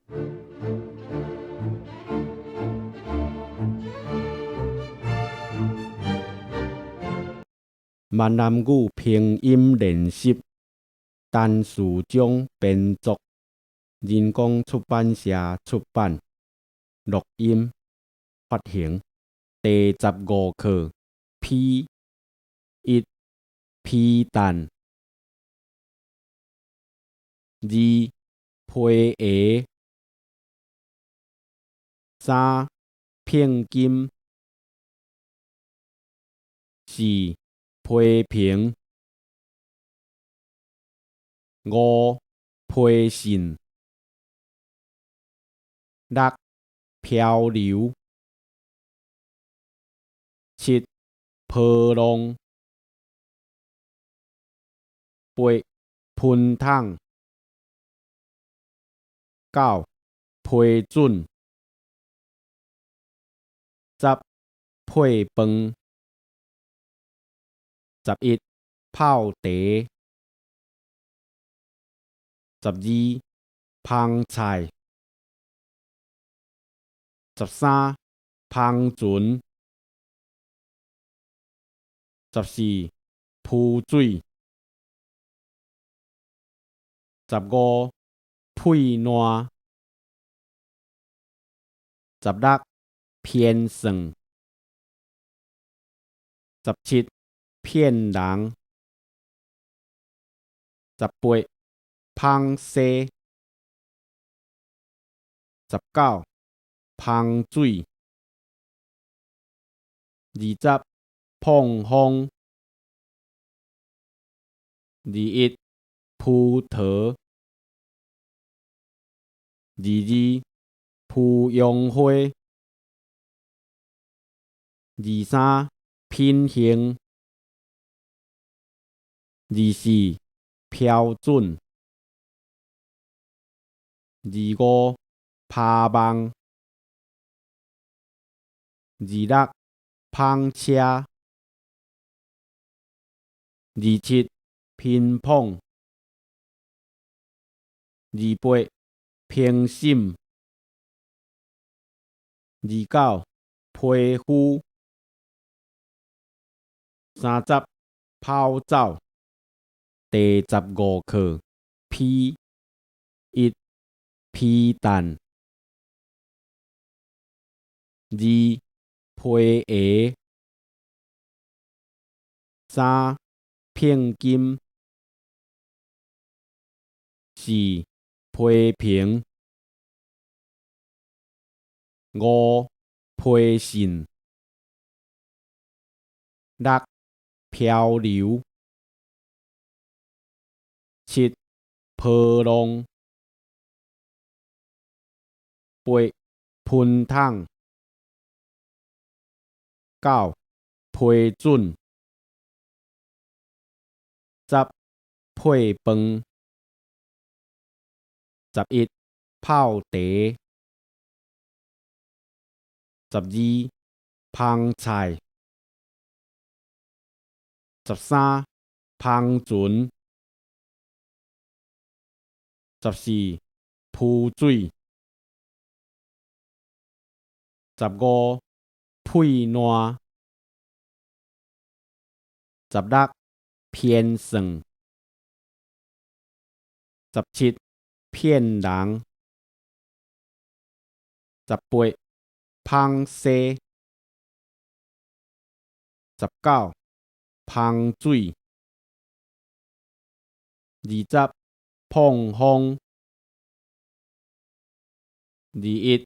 閩南語拼音練習，陳士章編作，人工出版社出版，錄音發行。第十五課皮一皮蛋，二皮鞋，三聘金，四批評，五批信，六漂流，七波浪，八噴桶，九批准，十配飯，11泡茶，12芳菜，13帆船，14浮水，15屁爛，16編算，17騙人，18芳西，19芳水，20膨風，21葡萄，22蒲陽花，23品行，24標準，25拍網，26篷車，27頻捧，28評審，29皮膚，30跑走。第十五課皮一皮蛋，二皮鞋，三聘金，四批評，五批信，六漂流，七波浪，八噴桶，九批准，十配飯，11泡茶，12芳菜，13帆船，14浮水，15屁爛，16編算，17騙人，18芳西，19芳水，20膨風，21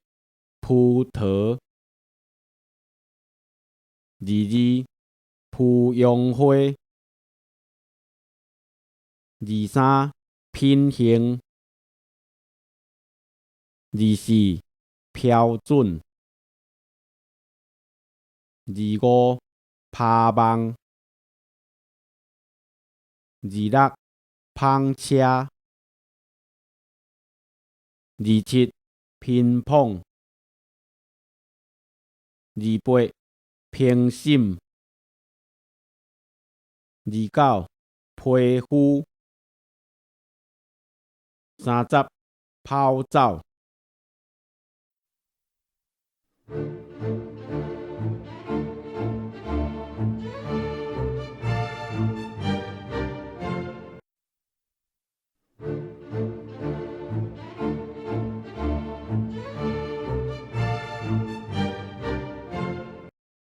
葡萄，22蒲陽花，23品行，24標準，25拍網，26篷車，27頻捧，28評審，29皮膚，30跑走。。